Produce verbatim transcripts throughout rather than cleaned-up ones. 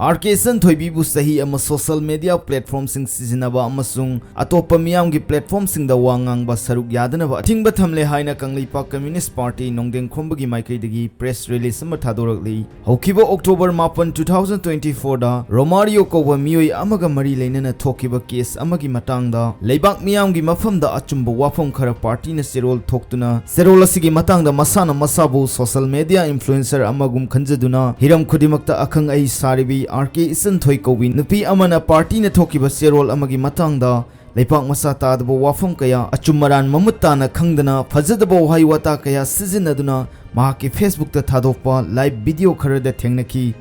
R ꯀꯦ ꯏꯆꯟꯊꯣꯏꯕꯤꯕꯨ ꯆꯍꯤ ꯑꯃ social media ꯄ꯭ꯂꯦꯠꯐꯣꯔꯝꯁꯤꯡ ꯁꯤꯖꯤꯟꯅꯕ ꯑꯃꯁꯨꯡ ꯑꯇꯣꯞꯄ ꯃꯤꯌꯥꯝꯒꯤ ꯄ꯭ꯂꯦꯠꯐꯣꯔꯝꯁꯤꯡꯗ ꯋꯥ ꯉꯥꯡꯕ ꯁꯔꯨꯛ ꯌꯥꯗꯅꯕ ꯑꯊꯤꯡꯕ ꯊꯝꯂꯦ ꯍꯥꯏꯅ ꯀꯪꯂꯩꯄꯥꯛ ꯀꯝꯃ꯭ꯌꯨꯅꯤꯁ꯭ꯠ ꯄꯥꯔꯇꯤ ꯅꯣꯡꯗꯦꯡꯈꯣꯝꯕꯒꯤ ꯃꯥꯏꯀꯩꯗꯒꯤ ꯄ꯭ꯔꯦꯁ ꯔꯤꯂꯤꯖ ꯑꯃ ꯊꯥꯗꯣꯔꯛꯂꯤ꯫ ꯍꯧꯈꯤꯕ ꯑꯣꯛꯇꯣꯕꯔ ꯃꯥꯄꯟ, two thousand twenty fourꯗ ꯔꯣꯃꯥꯔꯤꯑꯣ ꯀꯧꯕ ꯃꯤꯑꯣꯏ ꯑꯃꯒ ꯃꯔꯤ ꯂꯩꯅꯅ ꯊꯣꯛꯈꯤꯕ ꯀꯦꯁ ꯑꯃꯒꯤ ꯃꯇꯥꯡꯗ ꯂꯩꯕꯥꯛ ꯃꯤꯌꯥꯝꯒꯤ ꯃꯐꯝꯗ ꯑꯆꯨꯝꯕ ꯋꯥꯐꯝ ꯈꯔ ꯄꯥꯔꯇꯤꯅ ꯆꯦꯔꯣꯜ ꯊꯣꯛꯇꯨꯅ, ꯆꯦꯔꯣꯜ ꯑꯁꯤꯒꯤ ꯃꯇꯥꯡꯗ ꯃꯁꯥꯅ ꯃꯁꯥꯕꯨ ꯁꯣꯁꯤꯌꯦꯜ ꯃꯤꯗꯤꯌꯥ ꯏꯟꯐ꯭ꯂꯨꯑꯦꯟꯁꯔ ꯑꯃꯒꯨꯝ ꯈꯟꯖꯗꯨꯅ ꯍꯤꯔꯝ ꯈꯨꯗꯤꯡꯃꯛꯇ ꯑꯈꯪ ꯑꯍꯩ ꯁꯥꯔꯤꯕꯤ ꯑꯥꯔ ꯀꯦ ꯏꯆꯟꯊꯣꯏ ꯀꯧꯕꯤ ꯅꯨꯄꯤ ꯑꯃꯅ ꯄꯥꯔꯇꯤꯅ ꯊꯣꯛꯈꯤꯕ ꯆꯦꯔꯣꯜ ꯑꯃꯒꯤ ꯃꯇꯥꯡꯗ ꯂꯩꯄꯥꯛ ꯃꯁꯥ ꯇꯥꯗꯕ ꯋꯥꯐꯝ ꯀꯌꯥ, ꯑꯆꯨꯝ ꯑꯔꯥꯟ ꯃꯃꯨꯠ ꯇꯥꯅ ꯈꯪꯗꯅ ꯐꯖꯗꯕ ꯋꯥꯍꯩ ꯋꯥꯇꯥ ꯀꯌꯥ ꯁꯤꯖꯤꯟꯅꯗꯨꯅ ꯃꯍꯥꯛꯀꯤ ꯐꯦꯁꯕꯨꯛꯇ ꯊꯥꯗꯣꯛꯄ ꯂꯥꯏꯚ ꯚꯤꯗꯤꯑꯣ ꯈꯔꯗ ꯊꯦꯡꯅꯈꯤ꯫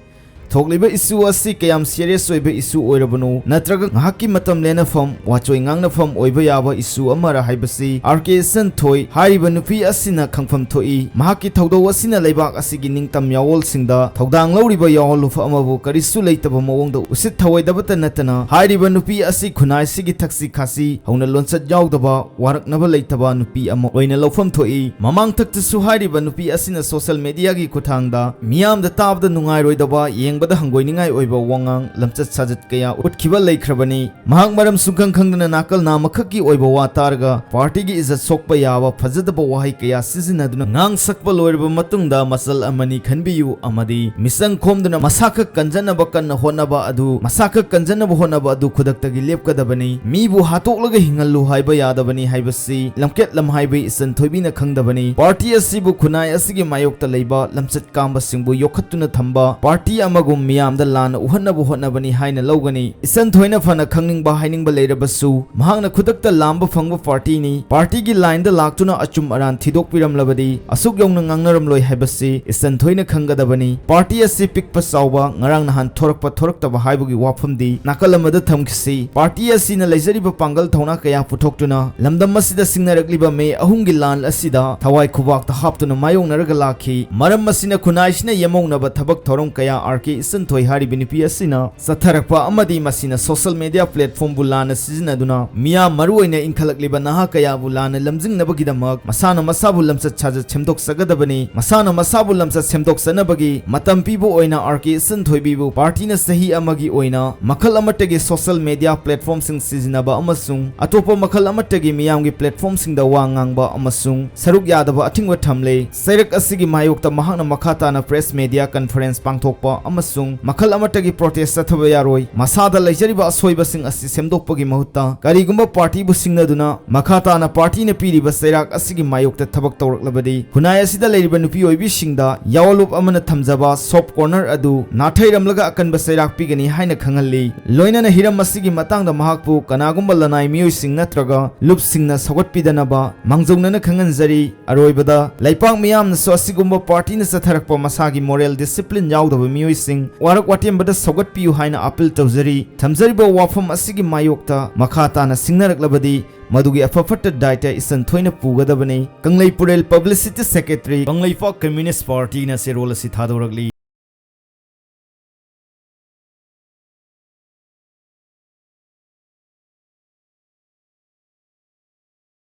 ꯊꯣꯛꯂꯤꯕ ꯏꯁꯨ ꯑꯁꯤ ꯀꯌꯥꯝ ꯁꯤꯔꯤꯌꯁ ꯑꯣꯏꯕ ꯏꯁꯨ ꯑꯣꯏꯔꯕꯅꯣ, ꯅꯠꯇ꯭ꯔꯒ ꯉꯥꯏꯍꯥꯛꯀꯤ ꯃꯇꯝ ꯂꯦꯟꯅꯐꯝ, ꯋꯥꯆꯣꯏ ꯉꯥꯡꯅꯐꯝ ꯑꯣꯏꯕ ꯌꯥꯕ ꯏꯁꯨ ꯑꯃꯔ ꯍꯥꯏꯕꯁꯤ ꯑꯥꯔ ꯀꯦ ꯏꯆꯟꯊꯣꯏ ꯍꯥꯏꯔꯤꯕ ꯅꯨꯄꯤ ꯑꯁꯤꯅ ꯈꯪꯐꯝ ꯊꯣꯛꯏ꯫ ꯃꯍꯥꯛꯀꯤ ꯊꯧꯗꯧ ꯑꯁꯤꯅ ꯂꯩꯕꯥꯛ ꯑꯁꯤꯒꯤ ꯅꯤꯡꯇꯝ ꯌꯥꯑꯣꯜꯁꯤꯡꯗ ꯊꯧꯗꯥꯡ ꯂꯧꯔꯤꯕ ꯌꯥꯑꯣꯜ ꯂꯨꯞ ꯑꯃꯕꯨ ꯀꯔꯤꯁꯨ ꯂꯩꯇꯕ ꯃꯑꯣꯡꯗ ꯎꯁꯤꯠ ꯊꯑꯣꯏꯗꯕꯇ ꯅꯠꯇꯅ, ꯍꯥꯏꯔꯤꯕ ꯅꯨꯄꯤ ꯑꯁꯤ ꯈꯨꯟꯅꯥꯏꯁꯤꯒꯤ ꯊꯛꯁꯤ ꯈꯥꯁꯤ ꯍꯧꯅ ꯂꯣꯟꯆꯠ ꯌꯥꯎꯗꯕ, ꯋꯥꯔꯛꯅꯕ ꯂꯩꯇꯕ ꯅꯨꯄꯤ ꯑꯃ ꯑꯣꯏꯅ ꯂꯧꯐꯝ ꯊꯣꯛꯏ꯫ ꯃꯃꯥꯡꯊꯛꯇꯁꯨ ꯍꯥꯏꯔꯤꯕ ꯅꯨꯄꯤ ꯑꯁꯤꯅ ꯁꯣꯁꯤꯌꯦꯜ ꯃꯤꯗꯤꯌꯥꯒꯤ ꯈꯨꯠꯊꯥꯡꯗ ꯃꯤꯌꯥꯝꯗ ꯇꯥꯕꯗ ꯅꯨꯡꯉꯥꯏꯔꯣꯏꯗꯕ, ꯌꯦꯡꯕꯗ ꯍꯪꯒꯣꯏꯅꯤꯡꯉꯥꯏ ꯑꯣꯏꯕ ꯋꯥꯉꯥꯡ, ꯂꯝꯆꯠ ꯁꯥꯖꯠ ꯀꯌꯥ ꯎꯠꯈꯤꯕ ꯂꯩꯈ꯭ꯔꯕꯅꯤ꯫ ꯃꯍꯥꯛ ꯃꯔꯝ ꯁꯨꯡꯈꯪ ꯈꯪꯗꯅ ꯅꯥꯀꯜ ꯅꯥꯃꯈꯛꯀꯤ ꯑꯣꯏꯕ ꯋꯥ ꯇꯥꯔꯒ ꯄꯥꯔꯇꯤꯒꯤ ꯏꯖꯠ ꯁꯣꯛꯄ ꯌꯥꯕ ꯐꯖꯗꯕ ꯋꯥꯍꯩ ꯀꯌꯥ ꯁꯤꯖꯤꯟꯅꯗꯨꯅ ꯉꯥꯡ ꯁꯛꯄ ꯂꯣꯏꯔꯕ ꯃꯇꯨꯡꯗ ꯃꯆꯜ ꯑꯃꯅꯤ ꯈꯟꯕꯤꯌꯨ ꯑꯃꯗꯤ ꯃꯤꯆꯪ ꯈꯣꯝꯗꯨꯅ ꯃꯁꯥꯈꯛ ꯀꯟꯖꯅꯕ ꯀꯟꯅ ꯍꯣꯠꯅꯕ ꯑꯗꯨ, ꯃꯁꯥꯈꯛ ꯀꯟꯖꯅꯕ ꯍꯣꯠꯅꯕ ꯑꯗꯨ ꯈꯨꯗꯛꯇꯒꯤ ꯂꯦꯞꯀꯗꯕꯅꯤ꯫ ꯃꯤꯕꯨ ꯍꯥꯠꯇꯣꯛꯂꯒ ꯍꯤꯡꯍꯜꯂꯨ ꯍꯥꯏꯕ ꯌꯥꯗꯕꯅꯤ ꯍꯥꯏꯕꯁꯤ ꯂꯝꯀꯦꯠ ꯂꯝꯍꯥꯏꯕꯤ ꯏꯆꯟ ꯊꯣꯏꯕꯤꯅ ꯈꯪꯗꯕꯅꯤ꯫ ꯄꯥꯔꯇꯤ ꯑꯁꯤꯕꯨ ꯈꯨꯟꯅꯥꯏ ꯑꯁꯤꯒꯤ ꯃꯥꯌꯣꯛꯇ ꯂꯩꯕ ꯂꯝꯆꯠ ꯀꯥꯝꯕꯁꯤꯡꯕꯨ ꯌꯣꯛꯈꯠꯇꯨꯅ ꯊꯝꯕ ꯄꯥꯔꯇꯤ ꯑꯃꯒꯨꯝ ꯃꯤꯌꯥꯝꯗ ꯂꯥꯟꯅ ꯎꯍꯟꯅꯕ ꯍꯣꯠꯅꯕꯅꯤ ꯍꯥꯏꯅ ꯂꯧꯒꯅꯤ꯫ ꯏꯆꯟ ꯊꯣꯏꯅ ꯐꯅ ꯈꯪꯅꯤꯡꯕ ꯍꯥꯏꯅꯤꯡꯕ ꯂꯩꯔꯕꯁꯨ, ꯃꯍꯥꯛꯅ ꯈꯨꯗꯛꯇ ꯂꯥꯝꯕ ꯐꯪꯕ ꯄꯥꯔꯇꯤꯅꯤ꯫ ꯄꯥꯔꯇꯤꯒꯤ ꯂꯥꯏꯟꯗ ꯂꯥꯛꯇꯨꯅ ꯑꯆꯨꯝ ꯑꯔꯥꯟ ꯊꯤꯗꯣꯛꯄꯤꯔꯝꯂꯕꯗꯤ ꯑꯁꯨꯛ ꯌꯧꯅ ꯉꯥꯡꯅꯔꯝꯂꯣꯏ ꯍꯥꯏꯕꯁꯤ ꯏꯆꯟ ꯊꯣꯏꯅ ꯈꯪꯒꯗꯕꯅꯤ꯫ ꯄꯥꯔꯇꯤ ꯑꯁꯤ ꯄꯤꯛꯄ ꯆꯥꯎꯕ, ꯉꯔꯥꯡ ꯅꯍꯥꯟ ꯊꯣꯔꯛꯄ ꯊꯣꯔꯛꯇꯕ ꯍꯥꯏꯕꯒꯤ ꯋꯥꯐꯝꯗꯤ ꯅꯥꯀꯜ ꯑꯃꯗ ꯊꯝꯈꯤꯁꯤ꯫ ꯄꯥꯔꯇꯤ ꯑꯁꯤꯅ ꯂꯩꯖꯔꯤꯕ ꯄꯥꯡꯒꯜ ꯊꯧꯅꯥ ꯀꯌꯥ ꯄꯨꯊꯣꯛꯇꯨꯅ ꯂꯝꯗꯝ ꯑꯁꯤꯗ ꯁꯤꯡꯅꯔꯛꯂꯤꯕ ꯃꯦ ꯑꯍꯨꯝꯒꯤ ꯂꯥꯟ ꯑꯁꯤꯗ ꯊꯋꯥꯏ ꯈꯨꯕꯥꯛꯇ ꯍꯥꯞꯇꯨꯅ ꯃꯥꯌꯣꯛꯅꯔꯒ ꯂꯥꯛꯈꯤ꯫ ꯃꯔꯝ ꯑꯁꯤꯅ ꯈꯨꯟꯅꯥꯏꯁꯤꯅ ꯌꯦꯃꯧꯅꯕ ꯊꯕꯛ ꯊꯧꯔꯝ ꯀꯌꯥ ꯑꯥꯔ ꯀꯦ ꯏꯆꯟꯊꯣꯏ ꯍꯥꯏꯔꯤꯕ ꯅꯨꯄꯤ ꯑꯁꯤꯅ ꯆꯠꯊꯔꯛꯄ ꯑꯃꯗꯤ ꯃꯁꯤꯅ social media platformꯕꯨ ꯂꯥꯟꯅ ꯁꯤꯖꯤꯟꯅꯗꯨꯅ ꯃꯤꯌꯥꯝ, ꯃꯔꯨꯑꯣꯏꯅ ꯏꯟꯈꯠꯂꯛꯂꯤꯕ ꯅꯍꯥ ꯀꯌꯥꯕꯨ ꯂꯥꯟꯅ ꯂꯝꯖꯤꯡꯅꯕꯒꯤꯗꯃꯛ ꯃꯁꯥꯅ ꯃꯁꯥꯕꯨ ꯂꯝꯆꯠ ꯁꯥꯖꯠ ꯁꯦꯝꯗꯣꯛꯆꯒꯗꯕꯅꯤ꯫ ꯃꯁꯥꯅ ꯃꯁꯥꯕꯨ ꯂꯝꯆꯠ ꯁꯦꯝꯗꯣꯛꯆꯅꯕꯒꯤ ꯃꯇꯝ ꯄꯤꯕ ꯑꯣꯏꯅ ꯑꯥꯔ ꯀꯦ ꯏꯆꯟꯊꯣꯏꯕꯤꯕꯨ ꯄꯥꯔꯇꯤꯅ ꯆꯍꯤ ꯑꯃꯒꯤ ꯑꯣꯏꯅ ꯃꯈꯜ ꯑꯃꯠꯇꯒꯤ social media platformꯁꯤꯡ ꯁꯤꯖꯤꯟꯅꯕ ꯑꯃꯁꯨꯡ ꯑꯇꯣꯞꯄ ꯃꯈꯜ ꯑꯃꯠꯇꯒꯤ ꯃꯤꯌꯥꯝꯒꯤ platformꯁꯤꯡꯗ ꯋꯥ ꯉꯥꯡꯕ ꯑꯃꯁꯨꯡ ꯁꯔꯨꯛ ꯌꯥꯗꯕ ꯑꯊꯤꯡꯕ ꯊꯝꯂꯦ꯫ ꯆꯩꯔꯛ ꯑꯁꯤꯒꯤ ꯃꯥꯌꯣꯛꯇ ꯃꯍꯥꯛꯅ ꯃꯈꯥ ꯇꯥꯅ press media conference ꯄꯥꯡꯊꯣꯛꯄ ꯑꯃꯁꯨꯡ ꯃꯈꯜ ꯑꯃꯠꯇꯒꯤ protest ꯆꯠꯊꯕ ꯌꯥꯔꯣꯏ꯫ ꯃꯁꯥꯗ ꯂꯩꯖꯔꯤꯕ ꯑꯁꯣꯏꯕꯁꯤꯡ ꯑꯁꯤ ꯁꯦꯝꯗꯣꯛꯄꯒꯤ ꯃꯍꯨꯠꯇ ꯀꯔꯤꯒꯨꯝꯕ ꯄꯥꯔꯇꯤꯕꯨ ꯁꯤꯡꯅꯗꯨꯅ ꯃꯈꯥ ꯇꯥꯅ ꯄꯥꯔꯇꯤꯅ ꯄꯤꯔꯤꯕ ꯆꯩꯔꯥꯛ ꯑꯁꯤꯒꯤ ꯃꯥꯌꯣꯛꯇ ꯊꯕꯛ ꯇꯧꯔꯛꯂꯕꯗꯤ ꯈꯨꯟꯅꯥꯏ ꯑꯁꯤꯗ ꯂꯩꯔꯤꯕ ꯅꯨꯄꯤ ꯑꯣꯏꯕꯤꯁꯤꯡꯗ ꯌꯥꯑꯣꯂꯨꯞ ꯑꯃꯅ ꯊꯝꯖꯕ soft corner ꯑꯗꯨ ꯅꯥꯊꯩꯔꯝꯂꯒ ꯑꯀꯟꯕ ꯆꯩꯔꯥꯛ ꯄꯤꯒꯅꯤ ꯍꯥꯏꯅ ꯈꯪꯍꯜꯂꯤ꯫ ꯂꯣꯏꯅꯅ ꯍꯤꯔꯝ ꯑꯁꯤꯒꯤ ꯃꯇꯥꯡꯗ ꯃꯍꯥꯛꯄꯨ ꯀꯅꯥꯒꯨꯝꯕ ꯂꯅꯥꯏ ꯃꯤꯑꯣꯏꯁꯤꯡ ꯅꯠꯇ꯭ꯔꯒ ꯂꯨꯞꯁꯤꯡꯅ ꯁꯧꯒꯠꯄꯤꯗꯅꯕ ꯃꯥꯡꯖꯧꯅꯅ ꯈꯪꯍꯟꯖꯔꯤ꯫ ꯑꯔꯣꯏꯕꯗ, ꯂꯩꯄꯥꯛ ꯃꯤꯌꯥꯝꯅꯁꯨ ꯑꯁꯤꯒꯨꯝꯕ ꯄꯥꯔꯇꯤꯅ ꯆꯠꯊꯔꯛꯄ ꯃꯁꯥꯒꯤ moral discipline ꯌꯥꯎꯗꯕ ꯃꯤꯑꯣꯏꯁꯤꯡ ꯋꯥꯔꯛ ꯋꯥꯇꯦꯝꯕꯗ ꯁꯧꯒꯠꯄꯤꯌꯨ ꯍꯥꯏꯅ appeal ꯇꯧꯖꯔꯤ꯫ ꯊꯝꯖꯔꯤꯕ ꯋꯥꯐꯝ ꯑꯁꯤꯒꯤ ꯃꯥꯌꯣꯛꯇ ꯃꯈꯥ ꯇꯥꯅ ꯁꯤꯡꯅꯔꯛꯂꯕꯗꯤ ꯃꯗꯨꯒꯤ ꯑꯐ ꯐꯠꯇ ꯗꯥꯏꯇ ꯏꯆꯟ ꯊꯣꯏꯅ ꯄꯨꯒꯗꯕꯅꯤ꯫ ꯀꯪꯂꯩ ꯄꯨꯔꯦꯜ publicity secretary, ꯀꯪꯂꯩꯄꯥꯛ Communist Partyꯅ ꯆꯦꯔꯣꯜ ꯑꯁꯤ ꯊꯥꯗꯣꯔꯛꯂꯤ꯫